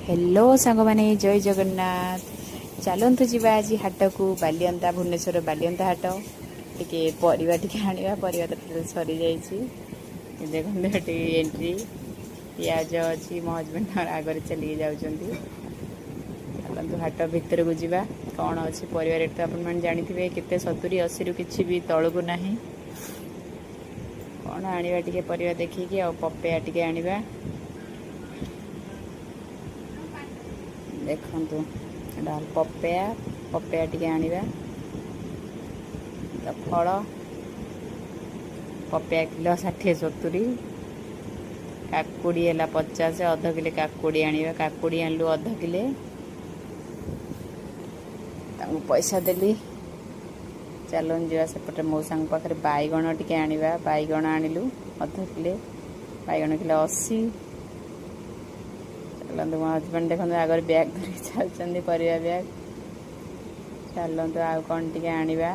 Hello ସାଙ୍ଗମାନେ, ଜୟ ଜଗନ୍ନାଥ। ଚାଲନ୍ତୁ ଯିବା ଆଜି ହାଟକୁ, ବାଲିଅନ୍ତା, ଭୁବନେଶ୍ୱର ବାଲିଅନ୍ତା ହାଟ। ଟିକେ ପରିବା ଟିକେ ଆଣିବା। ପରିବା ତ ଟୋଟାଲ୍ ସରିଯାଇଛି। ଦେଖନ୍ତୁ, ଏଠି ଏଣ୍ଟ୍ରି ପିଆଜ ଅଛି। ମୋ ହଜବେଣ୍ଡ ତାଙ୍କର ଆଗରେ ଚାଲିକି ଯାଉଛନ୍ତି। ଚାଲନ୍ତୁ, ହାଟ ଭିତରକୁ ଯିବା। କ'ଣ ଅଛି ପରିବା ରେଟ୍ ତ ଆପଣମାନେ ଜାଣିଥିବେ କେତେ, 70 80ରୁ କିଛି ବି ତଳକୁ ନାହିଁ। କ'ଣ ଆଣିବା ଟିକେ ପରିବା ଦେଖିକି, ଆଉ ପପେୟା ଟିକେ ଆଣିବା। ଦେଖନ୍ତୁ, ଏଇଟା ପପେୟା। ପପେୟା ଟିକେ ଆଣିବା ତ। ଫଳ ପପେୟା କିଲୋ 60 70। କାକୁଡ଼ି ହେଲା 50। ଅଧ କିଲୋ କାକୁଡ଼ି ଆଣିବା। କାକୁଡ଼ି ଆଣିଲୁ ଅଧ କିଲୋ। ତାଙ୍କୁ ପଇସା ଦେଲି। ଚାଲନ୍ତୁ ଯିବା ସେପଟେ ମଉସାଙ୍କ ପାଖରେ ବାଇଗଣ ଟିକେ ଆଣିବା। ବାଇଗଣ ଆଣିଲୁ ଅଧ କିଲୋ। ବାଇଗଣ କିଲୋ 80। ଚାଲନ୍ତୁ, ମୋ ହଜବେଣ୍ଡ ଦେଖନ୍ତୁ, ଆଗରେ ବ୍ୟାଗ୍ ଧରିକି ଚାଲୁଛନ୍ତି, ପରିବା ବ୍ୟାଗ୍। ଚାଲନ୍ତୁ, ଆଉ କ'ଣ ଟିକେ ଆଣିବା।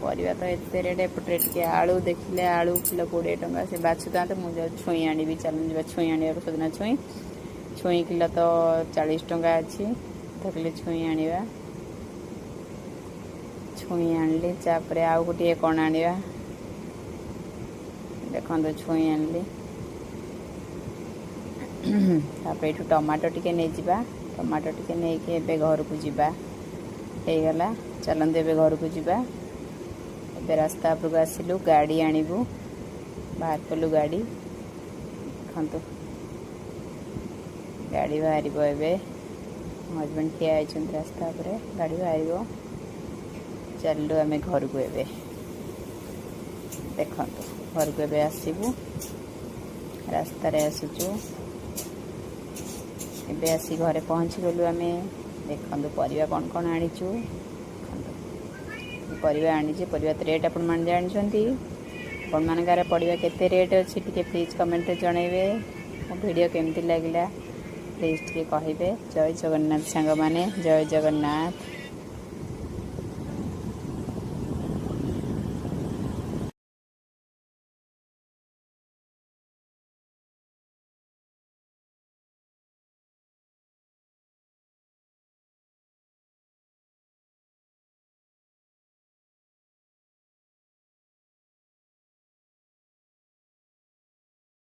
ପରିବା ତ ଏତେ ରେଟ୍। ଏପଟରେ ଟିକେ ଆଳୁ ଦେଖିଲେ, ଆଳୁ କିଲୋ 20 ଟଙ୍କା। ସେ ବାଛୁଥାନ୍ତେ, ମୁଁ ଯାଉ ଛୁଇଁ ଆଣିବି। ଚାଲନ୍ତୁ ଯିବା ଛୁଇଁ ଆଣିବାକୁ, ସଜନା ଛୁଇଁ। ଛୁଇଁ କିଲୋ ତ 40 ଟଙ୍କା ଅଛି। ଅଧ କିଲୋ ଛୁଇଁ ଆଣିବା। ଛୁଇଁ ଆଣିଲି। ତାପରେ ଆଉ ଗୋଟିଏ କ'ଣ ଆଣିବା? ଦେଖନ୍ତୁ, ଛୁଇଁ ଆଣିଲି। ତାପରେ ଏଇଠୁ ଟମାଟୋ ଟିକେ ନେଇଯିବା। ଟମାଟୋ ଟିକେ ନେଇକି ଏବେ ଘରକୁ ଯିବା। ହେଇଗଲା। ଚାଲନ୍ତୁ, ଏବେ ଘରକୁ ଯିବା। ଏବେ ରାସ୍ତା ଉପରକୁ ଆସିଲୁ, ଗାଡ଼ି ଆଣିବୁ। ବାହାର କଲୁ ଗାଡ଼ି। ଦେଖନ୍ତୁ, ଗାଡ଼ି ବାହାରିବ ଏବେ। ହଜବେଣ୍ଡ ଠିଆ ହେଇଛନ୍ତି ରାସ୍ତା ଉପରେ। ଗାଡ଼ି ବାହାରିବ। ଚାଲିଲୁ ଆମେ ଘରକୁ ଏବେ। ଦେଖନ୍ତୁ, ଘରକୁ ଏବେ ଆସିବୁ। ରାସ୍ତାରେ ଆସୁଛୁ। ଏବେ ଆସି ଘରେ ପହଞ୍ଚିଗଲୁ ଆମେ। ଦେଖନ୍ତୁ, ପରିବା କ'ଣ କ'ଣ ଆଣିଛୁ। ଦେଖନ୍ତୁ, ପରିବା ଆଣିଛି। ପରିବା ତ ରେଟ୍ ଆପଣମାନେ ଜାଣିଛନ୍ତି। ଆପଣମାନଙ୍କର ପରିବା କେତେ ରେଟ୍ ଅଛି, ଟିକେ ପ୍ଲିଜ୍ କମେଣ୍ଟରେ ଜଣାଇବେ। ମୋ ଭିଡ଼ିଓ କେମିତି ଲାଗିଲା, ପ୍ଲିଜ୍ ଟିକେ କହିବେ। ଜୟ ଜଗନ୍ନାଥ ସାଙ୍ଗମାନେ, ଜୟ ଜଗନ୍ନାଥ।